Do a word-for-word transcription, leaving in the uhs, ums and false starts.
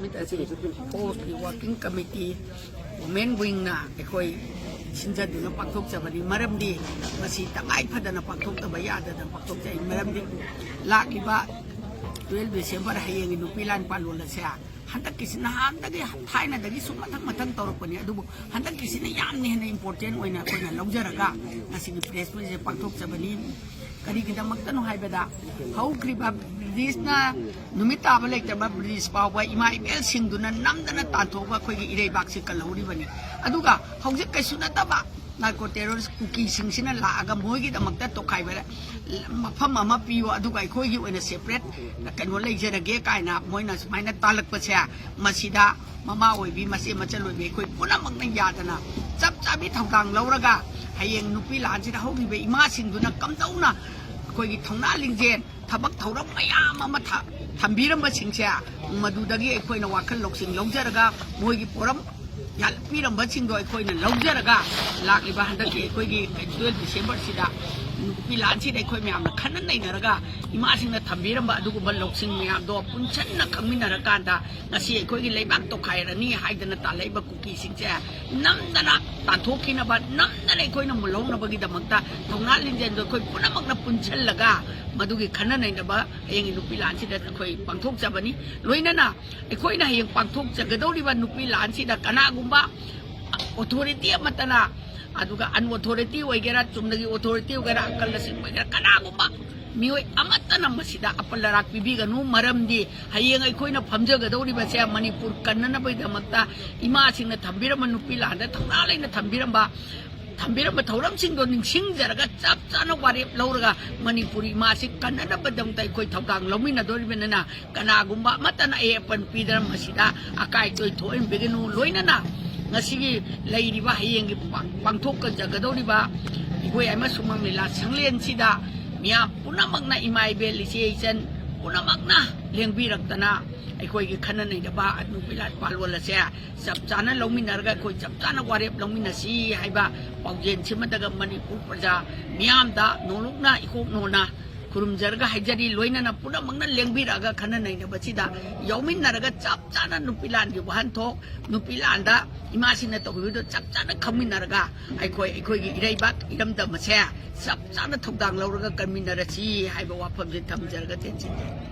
ꯅꯨꯃꯤꯠ ꯑꯁꯤ ꯐꯣꯔꯁꯀꯤ working committee, women ꯋꯤꯡꯅ ꯑꯩꯈꯣꯏ ꯁꯤꯟꯖꯗꯨꯅ ꯄꯥꯡꯊꯣꯛꯆꯕꯅꯤ꯫ ꯃꯔꯝꯗꯤ ꯃꯁꯤ ꯇꯉꯥꯏ ꯐꯗꯅ ꯄꯥꯡꯊꯣꯛꯇꯕ ꯌꯥꯗꯗꯅ ꯄꯥꯡꯊꯣꯛꯆꯩ꯫ ꯃꯔꯝꯗꯤ ꯂꯥꯛꯂꯤꯕ ꯇꯨꯌꯦꯜꯐ ꯗꯤꯁꯦꯝꯕꯔ, ꯍꯌꯦꯡꯒꯤ ꯅꯨꯄꯤ ꯂꯥꯟ ꯄꯥꯂꯣꯜ ꯑꯁꯦ ꯍꯟꯗꯛꯀꯤꯁꯤ ꯅꯍꯥꯟꯗꯒꯤ, ꯊꯥꯏꯅꯗꯒꯤ ꯁꯨꯝ ꯃꯊꯪ ꯃꯊꯪ ꯇꯧꯔꯛꯄꯅꯤ꯫ ꯑꯗꯨꯕꯨ ꯍꯟꯗꯛꯀꯤꯁꯤꯅ ꯌꯥꯝꯅ ꯍꯦꯟꯅ ꯏꯝꯄꯣꯔꯇꯦꯟ ꯑꯣꯏꯅ ꯑꯩꯈꯣꯏꯅ ꯂꯧꯖꯔꯒ ꯉꯁꯤꯒꯤ ꯄ꯭ꯔꯦꯁ ꯃꯤꯠꯁꯦ ꯄꯥꯡꯊꯣꯛꯆꯕꯅꯤ꯫ ꯀꯔꯤꯒꯤꯗꯃꯛꯇꯅꯣ ꯍꯥꯏꯕꯗ, ꯍꯧꯈ꯭ꯔꯤꯕ ꯕ꯭ꯔꯤꯇꯤꯁꯅ ꯅꯨꯃꯤꯠ ꯇꯥꯕ ꯂꯩꯇꯕ ꯕ꯭ꯔꯤꯇꯤꯁ ꯐꯥꯎꯕ ꯏꯃꯥ ꯏꯕꯦꯜꯁꯤꯡꯗꯨꯅ ꯅꯝꯗꯅ ꯇꯥꯟꯊꯣꯛꯑꯒ ꯑꯩꯈꯣꯏꯒꯤ ꯏꯔꯩꯕꯥꯛꯁꯤ ꯀꯜꯍꯧꯔꯤꯕꯅꯤ꯫ ꯑꯗꯨꯒ ꯍꯧꯖꯤꯛ ꯀꯩꯁꯨ ꯅꯠꯇꯕ ꯅꯥꯔꯀꯣ ꯇꯦꯔꯣꯔꯤꯁ ꯀꯨꯀꯤꯁꯤꯡꯁꯤꯅ ꯂꯥꯛꯑꯒ ꯃꯣꯏꯒꯤꯗꯃꯛꯇ ꯇꯣꯈꯥꯏꯕ ꯃꯐꯝ ꯑꯃ ꯄꯤꯌꯨ, ꯑꯗꯨꯒ ꯑꯩꯈꯣꯏꯒꯤ ꯑꯣꯏꯅ ꯁꯦꯄꯔꯦꯠ ꯀꯩꯅꯣ ꯂꯩꯖꯔꯒꯦ ꯀꯥꯏꯅ ꯃꯣꯏꯅ ꯁꯨꯃꯥꯏꯅ ꯇꯥꯜꯂꯛꯄꯁꯦ, ꯃꯁꯤꯗ ꯃꯃꯥ ꯑꯣꯏꯕꯤ, ꯃꯆꯦ ꯃꯆꯜ ꯑꯣꯏꯕꯤ ꯑꯩꯈꯣꯏ ꯄꯨꯝꯅꯃꯛꯅ ꯌꯥꯗꯅ ꯆꯞ ꯆꯥꯕꯤ ꯊꯧꯗꯥꯡ ꯂꯧꯔꯒ ꯍꯌꯦꯡ ꯅꯨꯄꯤ ꯂꯥꯟꯁꯤꯗ ꯍꯧꯈꯤꯕ ꯏꯃꯥꯁꯤꯡꯗꯨꯅ ꯀꯝꯗꯧꯅ ꯑꯩꯈꯣꯏꯒꯤ ꯊꯧꯅꯥ ꯂꯤꯡꯖꯦꯜ, ꯊꯕꯛ ꯊꯧꯔꯝ ꯃꯌꯥꯝ ꯑꯃ ꯊ-, ꯊꯝꯕꯤꯔꯝꯕꯁꯤꯡꯁꯦ, ꯃꯗꯨꯗꯒꯤ ꯑꯩꯈꯣꯏꯅ ꯋꯥꯈꯜ ꯂꯧꯁꯤꯡ ꯂꯧꯖꯔꯒ ꯃꯣꯏꯒꯤ ꯄꯣꯔꯝ ꯌꯥꯠꯄꯤꯔꯝꯕꯁꯤꯡꯗꯣ ꯑꯩꯈꯣꯏꯅ ꯂꯧꯖꯔꯒ ꯂꯥꯛꯂꯤꯕ ꯍꯟꯗꯛꯀꯤ ꯑꯩꯈꯣꯏꯒꯤ ꯇꯨꯌꯦꯜꯐ ꯗꯤꯁꯦꯝꯕꯔꯁꯤꯗ ꯅꯨꯄꯤ ꯂꯥꯟꯁꯤꯗ ꯑꯩꯈꯣꯏ ꯃꯌꯥꯝꯅ ꯈꯟꯅ ꯅꯩꯅꯔꯒ ꯏꯃꯥꯁꯤꯡꯅ ꯊꯝꯕꯤꯔꯝꯕ ꯑꯗꯨꯒꯨꯝꯕ ꯂꯧꯁꯤꯡ ꯃꯌꯥꯝꯗꯣ ꯄꯨꯟꯁꯟꯅ ꯈꯪꯃꯤꯟꯅꯔꯀꯥꯟꯗ ꯉꯁꯤ ꯑꯩꯈꯣꯏꯒꯤ ꯂꯩꯕꯥꯛ ꯇꯣꯈꯥꯏꯔꯅꯤ ꯍꯥꯏꯗꯅ ꯇꯥꯜꯂꯛꯏꯕ ꯀꯨꯀꯤꯁꯤꯡꯁꯦ ꯅꯝꯗꯅ ꯇꯥꯟꯊꯣꯛꯈꯤꯅꯕ, ꯅꯝꯗꯅ ꯑꯩꯈꯣꯏꯅ ꯃꯨꯜꯍꯧꯅꯕꯒꯤꯗꯃꯛꯇ ꯊꯧꯅꯥ ꯂꯤꯡꯖꯦꯜꯗꯣ ꯑꯩꯈꯣꯏ ꯄꯨꯝꯅꯃꯛꯅ ꯄꯨꯟꯁꯤꯜꯂꯒ ꯃꯗꯨꯒꯤ ꯈꯟꯅ ꯅꯩꯅꯕ ꯍꯌꯦꯡꯒꯤ ꯅꯨꯄꯤ ꯂꯥꯟꯁꯤꯗ ꯑꯩꯈꯣꯏ ꯄꯥꯡꯊꯣꯛꯆꯕꯅꯤ꯫ ꯂꯣꯏꯅꯅ ꯑꯩꯈꯣꯏꯅ ꯍꯌꯦꯡ ꯄꯥꯡꯊꯣꯛꯆꯒꯗꯧꯔꯤꯕ ꯅꯨꯄꯤ ꯂꯥꯟꯁꯤꯗ ꯀꯅꯥꯒꯨꯝꯕ ꯑꯣꯊꯣꯔꯤꯇꯤ ꯑꯃꯠꯇꯅ, ꯑꯗꯨꯒ ꯑꯟꯑꯣꯊꯣꯔꯤꯇꯤ ꯑꯣꯏꯒꯦꯔꯥ, ꯆꯨꯝꯅꯒꯤ ꯑꯣꯊꯣꯔꯤꯇꯤ ꯑꯣꯏꯒꯦꯔꯥ, ꯑꯀꯜ ꯑꯁꯤꯡ ꯑꯣꯏꯒꯦꯔꯥ, ꯀꯅꯥꯒꯨꯝꯕ ꯃꯤꯑꯣꯏ ꯑꯃꯠꯇꯅ ꯃꯁꯤꯗ ꯑꯄꯜ ꯑꯔꯥꯛ ꯄꯤꯕꯤꯒꯅꯨ꯫ ꯃꯔꯝꯗꯤ ꯍꯌꯦꯡ ꯑꯩꯈꯣꯏꯅ ꯐꯝꯖꯒꯗꯧꯔꯤꯕꯁꯦ ꯃꯅꯤꯄꯨꯔ ꯀꯟꯅꯅꯕꯒꯤꯗꯃꯛꯇ ꯏꯃꯥꯁꯤꯡꯅ ꯊꯝꯕꯤꯔꯝꯕ, ꯅꯨꯄꯤ ꯂꯥꯟꯗ ꯊꯧꯅꯥ ꯂꯩꯅ ꯊꯝꯕꯤꯔꯝꯕ, ꯊꯝꯕꯤꯔꯝꯕ ꯊꯧꯔꯝꯁꯤꯡꯗꯣ ꯅꯤꯡꯁꯤꯡꯖꯔꯒ ꯆꯞ ꯆꯥꯅ ꯋꯥꯔꯦꯞ ꯂꯧꯔꯒ ꯃꯅꯤꯄꯨꯔꯤ ꯏꯃꯥꯁꯤ ꯀꯟꯅꯅꯕꯒꯤꯗꯃꯛꯇ ꯑꯩꯈꯣꯏ ꯊꯧꯗꯥꯡ ꯂꯧꯃꯤꯟꯅꯗꯧꯔꯤꯕꯅꯤꯅ ꯀꯅꯥꯒꯨꯝꯕ ꯑꯃꯠꯇꯅ ꯑꯌꯦꯠꯄ ꯄꯤꯗꯅ ꯃꯁꯤꯗ ꯑꯀꯥꯏ ꯑꯇꯣꯏ ꯊꯣꯛꯍꯟꯕꯤꯒꯅꯨ꯫ ꯂꯣꯏꯅꯅ ꯉꯁꯤꯒꯤ ꯂꯩꯔꯤꯕ ꯍꯌꯦꯡꯒꯤ ꯄꯥꯡ-, ꯄꯥꯡꯊꯣꯛꯀꯗꯒꯗꯧꯔꯤꯕ ꯏꯕꯣꯌꯥꯏꯃ ꯁꯨꯃꯥꯡ ꯂꯤꯂꯥ ꯁꯪꯂꯦꯟꯁꯤꯗ ꯃꯤꯌꯥꯝ ꯄꯨꯝꯅꯃꯛꯅ, ꯏꯃꯥ ꯏꯕꯦꯜ ꯏꯆꯦ ꯏꯆꯟ ꯄꯨꯝꯅꯃꯛꯅ ꯂꯦꯡꯕꯤꯔꯛꯇꯅ ꯑꯩꯈꯣꯏꯒꯤ ꯈꯟꯅ ꯅꯩꯅꯕ ꯅꯨꯄꯤ ꯂꯥꯟ ꯄꯥꯂꯣꯜ ꯑꯁꯦ ꯆꯞ ꯆꯥꯅ ꯂꯧꯃꯤꯟꯅꯔꯒ ꯑꯩꯈꯣꯏ ꯆꯞ ꯆꯥꯅ ꯋꯥꯔꯦꯞ ꯂꯧꯃꯤꯟꯅꯁꯤ ꯍꯥꯏꯕ ꯄꯥꯎꯖꯦꯜꯁꯤꯃꯗꯒ ꯃꯅꯤꯄꯨꯔ ꯄ꯭ꯔꯖꯥ ꯃꯤꯌꯥꯝꯗ ꯅꯣꯂꯨꯛꯅ ꯏꯀꯣꯛ ꯅꯣꯟꯅ ꯈꯨꯔꯨꯝꯖꯔꯒ ꯍꯥꯏꯖꯔꯤ꯫ ꯂꯣꯏꯅꯅ ꯄꯨꯝꯅꯃꯛꯅ ꯂꯦꯡꯕꯤꯔꯛꯑꯒ ꯈꯟꯅ ꯅꯩꯅꯕꯁꯤꯗ ꯌꯥꯎꯃꯤꯟꯅꯔꯒ ꯆꯞ ꯆꯥꯅ ꯅꯨꯄꯤ ꯂꯥꯟꯒꯤ ꯋꯥꯍꯟꯊꯣꯛ, ꯅꯨꯄꯤ ꯂꯥꯟꯗ ꯏꯃꯥꯁꯤꯡꯅ ꯇꯧꯈꯤꯕꯗꯣ ꯆꯞ ꯆꯥꯅ ꯈꯪꯃꯤꯟꯅꯔꯒ ꯑꯩꯈꯣꯏ ꯑꯩꯈꯣꯏꯒꯤ ꯏꯔꯩꯕꯥꯛ ꯏꯔꯝꯗꯝ ꯑꯁꯦ ꯆꯞ ꯆꯥꯅ ꯊꯧꯗꯥꯡ ꯂꯧꯔꯒ ꯀꯟꯃꯤꯟꯅꯔꯁꯤ ꯍꯥꯏꯕ ꯋꯥꯐꯝꯁꯦ ꯊꯝꯖꯔꯒ ꯇꯦꯟꯁꯤꯟꯖꯔꯦ꯫